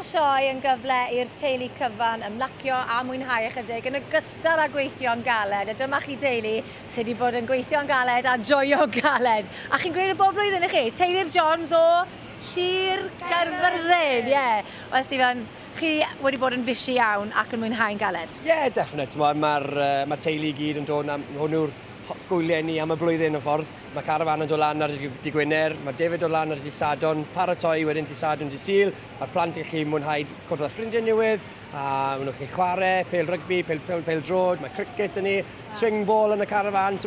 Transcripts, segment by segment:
Mae'r sioe yn gyfle i'r teulu cyfan ymlacio a mwynhau ychydig yn ogystal â gweithio'n galed. A dyma chi deulu sydd wedi bod yn gweithio'n galed a joio'n galed. A chi'n gwneud y bob blwyddyn i chi? Teulu'r Johns o Sir Gaerfyrddin, ie. Yeah. Wel, Stephen, chi wedi bod yn fishi iawn ac yn mwynhau'n galed. Ie, yeah, definite. Mae'r ma, ma teulu i gyd yn dod, hwn yw'r gwyliau ni am y blwyddyn y ffordd. Mae carafan yn dod lan ar y dydd Gwener, mae David dod lan ar y dydd Sadwrn, paratoi wedyn dydd Sadwrn, dydd Sul. Mae'r plant yn gallu mwynhau cwrdd â ffrindiau newydd, a maen nhw'n gallu chwarae, pêl rygbi, pêl, pêl, pêl drod, mae cricket yn ni, swing ball yn y carafan,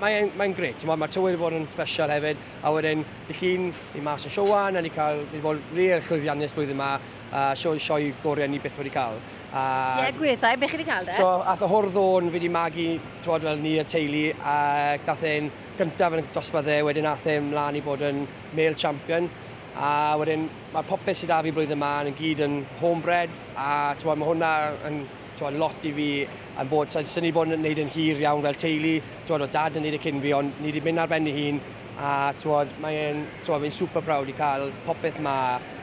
mae'n mae grêt, mae'r tywydd wedi bod yn special hefyd, a wedyn dydd Llun, ni mas yn Siowan, a ni cael, ni wedi bod rili llwyddiannus blwyddyn yma, a sioe, sioe gorau ni byth wedi cael. A... Ie, yeah, gweithau, beth chi wedi cael de? So, ath y hwrddôn fi wedi magu, twod, fel ni y teulu, a dath e'n gyntaf yn y dosbarth e, wedyn ath e mlaen i bod yn male champion. A wedyn mae popeth sydd 'da fi blwyddyn yma yn gyd yn homebred, a twod, mae hwnna yn twod, lot i fi yn bod, so, sy'n ni bod yn gwneud yn hir iawn fel teulu, twod, o dad yn gwneud y cyn fi, ond ni wedi mynd ar ben ei hun, a twod, mae'n, twod, fi'n super proud i cael popeth ma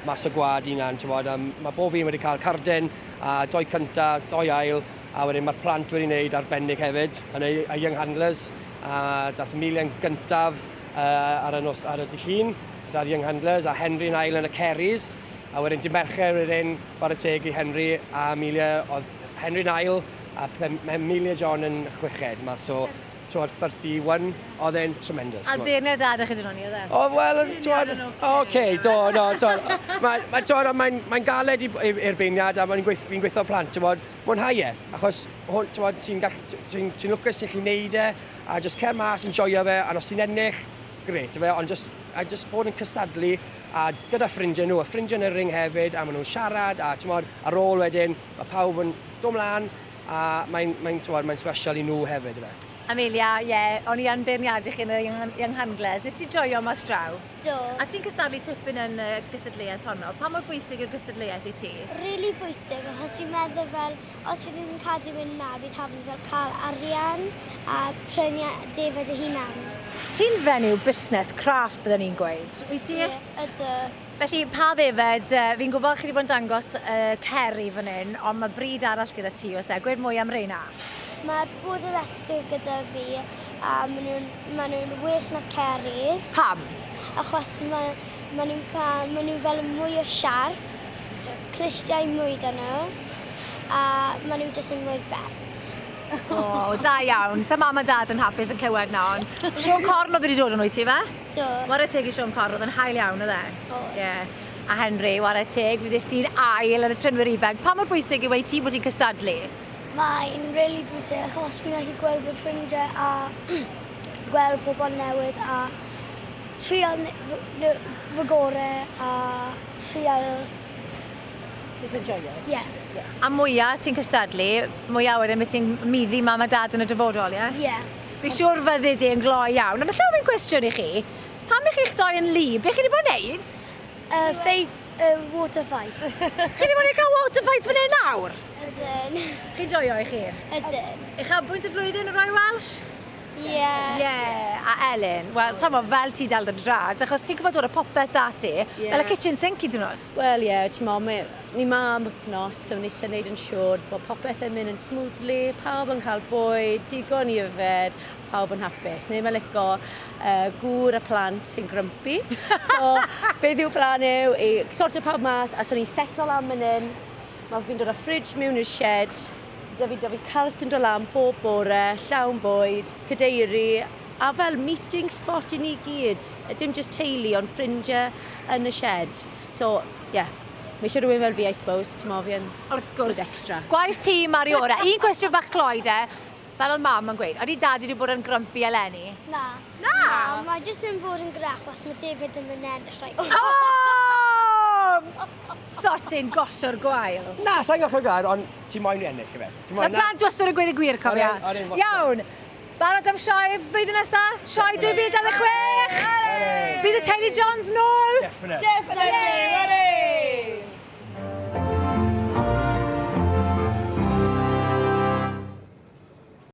mas o gwad hunan, twod, a mae bob un wedi cael carden, a doi cynta, doi ail, a wedyn mae'r plant wedi wneud arbennig hefyd, yn y, y Young Handlers, a dath Emilia'n gyntaf ar y, nos, ar y dydd Llun, gyda'r Young Handlers, a Henry'n ail yn y Kerrys, a wedyn dydd Mercher wedyn, chwarae teg i Henry a Amelia, oedd Henry'n ail, a Amelia John yn chweched, mas o twod, 31, oedd e'n tremendous. A beirniad da ydych chi dyn nhw, oedd e? O, wel, twod, oce, do, no, twod, mae'n ma, twod, mae'n mae galed i'r beirniad a mae'n gweith, fi'n gweithio plant, twod, mwynhau e, achos, hwn, twod, ti'n ti'n ti lwcus ti'n gallu neud e, a just cer mas yn joio fe, a os ti'n ennill, grêt, fe, ond just, a just bod yn cystadlu, a gyda ffrindiau nhw, a ffrindiau yn y ring hefyd, a maen nhw'n siarad, a twod, ar ôl wedyn, mae pawb yn dod mlaen, a mae'n mae, twod, mae'n special i nhw hefyd, fe. Amelia, ie, yeah, o'n i yn beirniadu chi yn y Young, Young Handlers. Nes ti joio mas draw? Do. A ti'n cystadlu tipyn yn y gystadleuaeth honno. Pa mor bwysig yw'r gystadleuaeth i ti? Really bwysig, achos fi'n meddwl fel, os bydd fi'n cadw mynd na, bydd hafn fel cael arian a prynu defaid y hunan. Ti'n fenyw busnes craff, byddwn ni'n gweud. Wyt ti? Ie, yeah, ydw. Felly, pa ddefed, fi'n gwybod chi wedi bod yn dangos y ceri fan hyn, ond mae bryd arall gyda ti, oes e? Gweud mwy am reina. Mae'r Border Leicester gyda fi, a maen nhw'n ma nhw well na'r Kerries. Pam? Achos mae ma nhw'n ma nhw fel mwy o siarp, clustiau mwy da nhw, a maen nhw jyst yn mwy bert. O, da iawn. Sa mam a dad yn hapus yn clywed na, ond Siôn Corn oedd wedi dod yn wyt ti, fe? Do. Ware teg i Siôn Corn, oedd yn hael iawn, oedd e? Oedd. Ie. A Henry, ware teg, fydd ti'n ail yn y trenwyr ifanc. Pa mor bwysig yw ei ti bod ti'n cystadlu? Mae'n really bwysig achos fi'n gallu gweld fy ffrindiau a gweld pobl newydd a trial fy gore a trial... Just enjoy it? Yeah. A mwyaf ti'n cystadlu, mwyaf wedyn beth ti'n middi mam a dad yn y dyfodol, ie? Ie. Yeah. Fi'n siŵr fyddi di yn gloi iawn. Ond allai ofyn cwestiwn i chi? Pam ych chi'ch doi yn lib? Be chi wedi bod yn neud? Fight, water fight. Chi wedi bod yn cael water fight fan hyn nawr? Ydyn. Chi'n joio i chi? Ydyn. Uchafbwynt y flwyddyn y Royal Welsh? Ie. Yeah. Ie, yeah. A Elin, wel, sa mo, fel ti dal dy drad, achos ti'n cyfod dod y popeth da ti, yeah. Fel y kitchen sink i dyn nhw. Wel, ie, yeah, ti'n mo, ni ma am wythnos, so ni eisiau gwneud yn siŵr bod popeth yn mynd yn smoothly, pawb yn cael bwyd, digon i yfed, pawb yn hapus. Neu mae'n lico gŵr a plant sy'n grumpy. So, beth yw'r plan yw i sortio pawb mas, a so ni'n setlo lan fan hyn. Mae fi'n dod â fridge mewn i'r shed, da fi cart yn dod lan bob bore, llawn bwyd, cadeiri, a fel meeting spot i ni gyd. Dim just teulu, ond ffrindiau yn y shed. So, ie, yeah, mae eisiau rhywun fel fi, I suppose, ti'n mo, fi yn Wrth gwrs. Extra. Gwaith tîm ar ei orau. Un cwestiwn bach cloi de, fel oedd mam yn gweud, ydy dad wedi bod yn grumpy eleni? Na. Na? Na, mae jyst yn bod yn grach os mae David ddim yn ennill rhaid. Oh! Sortyn gollwr gwael. Na, sa'n gollwr gwael, ond ti moyn i ennill i fe. Mae plant wastad yn gweud y gwir, cofia. Iawn. Barod am sioe flwyddyn nesa? Sioe 2026! Bydd y teulu Jones nôl? Definite. Definitely!